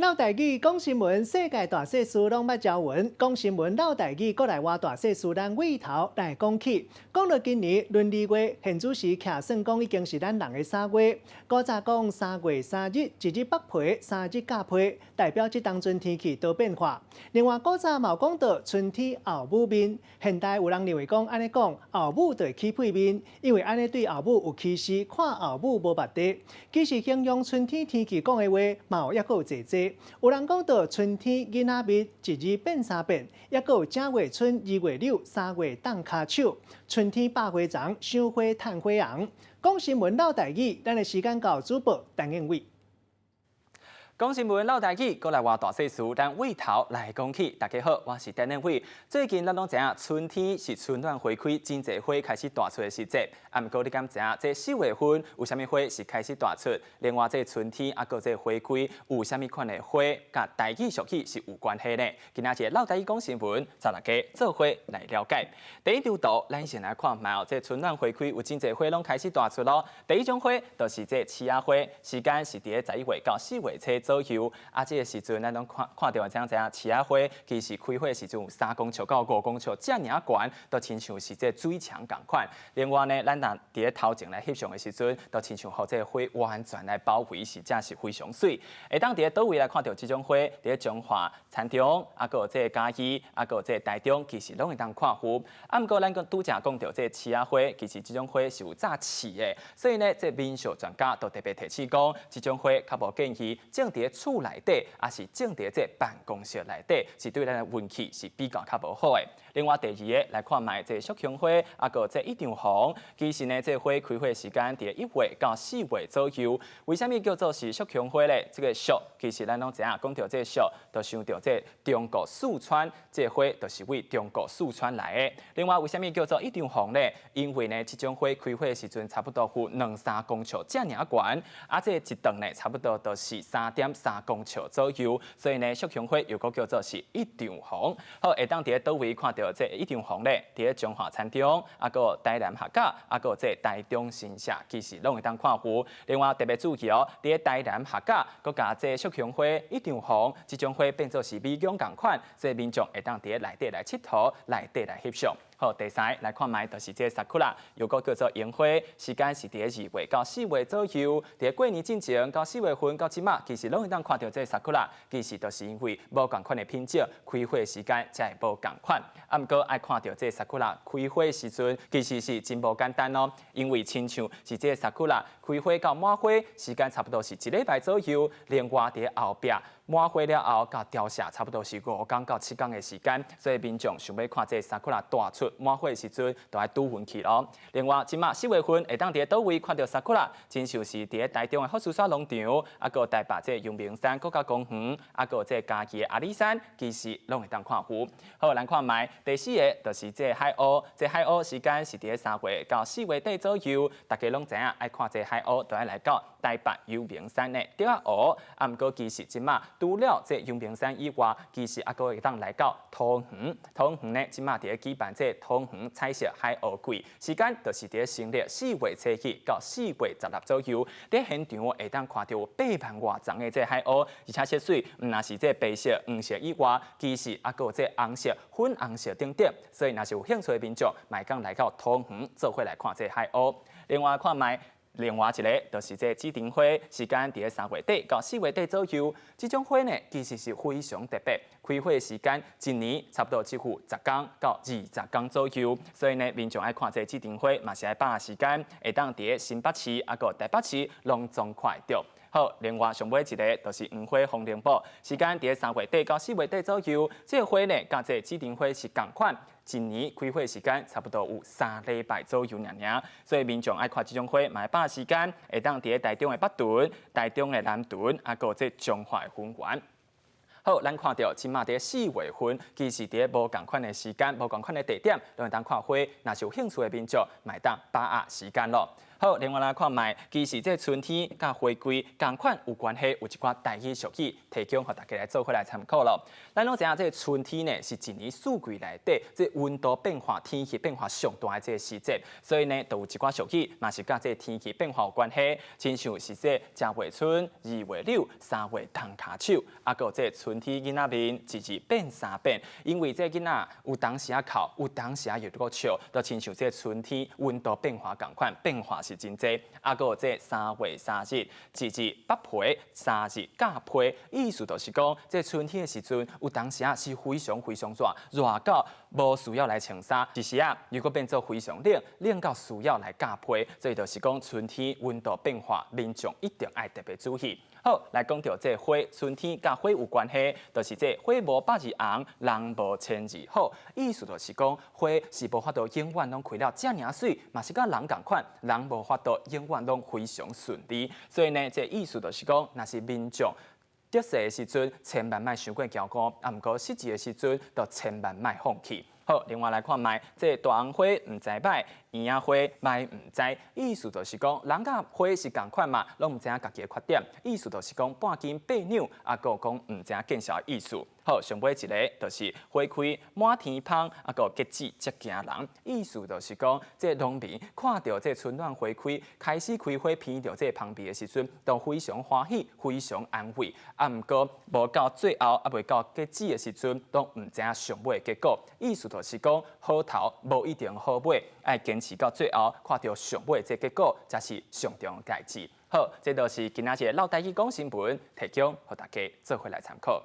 嘮台語講新聞，世界大細事攏捌招聞。講新聞嘮台語，閣來換大細事，咱對頭來講起。講到今年閏二月，現主時徛算講已經是咱人的三月。古早講三月三日，一日剝皮，三日咬被，代表這當陣天氣多變化。另外，古早嘛有講到春天後母面，現代有人認為講按呢講後母就會起屁面，因為按呢對後母有歧視，看後母無目地。其實形容春天天氣講的話，嘛有抑閣有濟濟。有人講到春天囡仔面，一日變三變，抑閣有正月春，二月柳，三月凍跤手。春天百花叢，賞花趁花紅。講新聞嘮台語，咱的時間到主播陳英偉。講新聞嘮台語，閣來換大細事，咱對頭來講起。大家好，我是陳英偉。最近咱攏知影，春天是春暖花開，真濟花開始彈出的時節。啊，毋過你敢知影，這四月份有啥物花是開始彈出？另外，這春天啊，閣這花開有啥物款的花，佮台語俗語是有關係呢？今仔日嘮台語講新聞，帶大家做伙來了解。第一張圖，咱先來看覓，這春暖花開有真濟花攏開始彈出囉。第一種花就是這刺仔花，時間是佇咧11月到4月初左右。啊，這个時陣咱攏看看著會知影，刺仔花其實開花時陣有3公尺到5公尺，遮爾懸，都親像是這水牆仝款。另外呢，咱若佇咧頭前來翕相的時陣，都親像予這个花完全來包圍，是真是非常媠。會當佇咧佗位來看著這種花，佇咧彰化、田中，啊，閣有這个嘉義，啊，閣有這个台中，其實攏會當看赴。啊，毋過咱閣拄才講著這个刺仔花，其實這種花是有紮刺的，所以呢，這個民俗專家都特別提醒講，這種花較無建議種佇咧厝內底，抑是種佇咧這辦公室內底，是對咱的運氣是比較較無好的。另外第二个來看覓這個宿熊花，啊，閣這一丈紅，其實呢，這個花開花時間佇咧1月到4月左右。為啥物叫做是宿熊花咧？這個宿其實咱攏知影，講著這個宿，就想著這中國四川，這個花就是對中國四川來的。另外，為啥物叫做一丈紅咧？因為呢，這種花開花的時陣差不多有兩三公尺遮爾懸，啊，這一長呢，差不多就是3.3公尺左右，所以呢，宿熊花又閣叫做是一丈紅。好，會當佇咧佗位看著這一丈紅咧？佇咧彰化田中，啊，閣有台南客家，啊，閣有這台中新社，其實攏會當看赴。另外特別注意哦，佇咧台南客家，閣共這宿熊花一丈紅，這種花變做是美容仝款，所以民眾會當佇咧內底來𨑨迌，內底來翕相。好，第三個來看覓，就是這個 sakura，又閣叫做櫻花，時間是佇咧2月到4月左右。佇咧過年進前到四月份到這馬，其實攏會當看著這個 sakura，其實就是因為無仝款的品種，開花時間才會無仝款。啊，毋過愛看著這個 sakura 開花時陣，其實是真無簡單哦，因為親像是這個 sakura 開花到滿花時間差不多是一禮拜左右，另外佇咧後壁滿花了後到凋謝，差不多是5工到7工的時間，所以民眾想欲看這個 sakura 彈出滿花的時陣，就愛拄運氣囉。另外，這馬四月份會當佇咧佗位看著 sakura，親像是佇咧台中的富士山農場，啊，閣台北這個陽明山國家公園，啊，閣這個嘉義的阿里山，其實攏會當看赴。好，咱看覓第四个就是這個海鷗，這個海鷗時間是佇咧3月到4月底左右，大家攏知影愛看這個海鷗，就愛來到台北陽明山的竹仔湖。啊，毋過其實這馬除了這陽明山以外，其實猶閣會當來到桃園。桃園呢，這馬佇咧舉辦這個桃園彩色海鷗季，時間就是佇咧新曆4月初一到4月16左右。佇現場會當看著8萬外叢的這個海鷗，而且色水毋但是這白色、黃色以外，其實猶閣有這紅色、粉紅色等等。所以，若是有興趣的民眾，嘛會當來到桃園做伙來看這個海鷗。另外看覓。另外一个就是這紫丁花，時間佇咧3月底到4月底左右。這種花呢，其實是非常特別，開花時間一年差不多只有10工到20工左右。所以呢，民眾愛看這紫丁花，嘛是愛把握時間，會當佇咧新北市啊，閣台北市攏總看會著。好，另外上尾一个就是黃花風鈴木，時間佇咧3月底到4月底左右。這個花呢，佮這紫丁花是仝款。一年開花時間差不多有3禮拜左右爾爾，所以民眾愛看這種花，嘛愛把握時間，會當佇咧台中的北屯、台中的南屯，啊，閣這彰化的芬園。好，咱看著這馬佇四月份，其實佇咧無仝款的時間、無仝款的地點，攏會當看花。若是有興趣的民眾，嘛會當把握時間囉。好，另外來看覓，其實這春天佮花開仝款有關係，有一寡台語俗語提供予大家來做伙來參考囉。咱攏知影，這個春天呢是一年四季內底這溫度變化、天氣變化上大的這個時節，所以呢，就有一寡俗語嘛是佮這個天氣變化有關係，親像是這食袂春、二月柳、三月銅跤手，啊，閣有這個春天囡仔面，一日變三變，因為這囡仔有當時仔哭，有當時仔又閣笑，就親像這個春天溫度變化仝款，變化是真濟。啊，閣有這3月3日，一日剝皮，三日咬批，意思就是講，這春天的時陣，有當時仔是非常非常熱，熱到無需要來穿衫，一時仔又閣變做非常冷，冷到需要來咬被，所以就是講春天溫度變化，民眾一定愛特別注意。好，來講著這花，春天佮花有關係，就是這花無百日紅，人無千日好。意思就是講，花是無法度永遠攏開了遮爾媠，嘛是佮人仝款，人無法度永遠攏非常順利。所以呢，這意思就是講，若是民眾得勢的時陣，千萬莫傷過驕傲；啊，毋過失志的時陣，就千萬莫放棄。好，另外來看覓，這大紅花毋知䆀，圓仔花䆀毋知，意思就是講，人佮花是仝款嘛，攏毋知影家己的缺點。意思就是講，半斤八兩，啊，閣講毋知影見笑的意思。好，上尾一个就是花開滿天芳，啊，閣結籽才驚人。意思就是講，這農民看著這春暖花開，開始開花，聞著這芳味的時陣，都非常歡喜，非常安慰。啊，毋過無到最後，猶未到結籽的時陣，攏毋知影上尾的結果。意思就是講，好頭無一定好尾，愛堅持到最後，看著上尾這結果，才是上重要的代誌。好，這就是今仔日的落台語講新聞，提供予大家做伙來參考。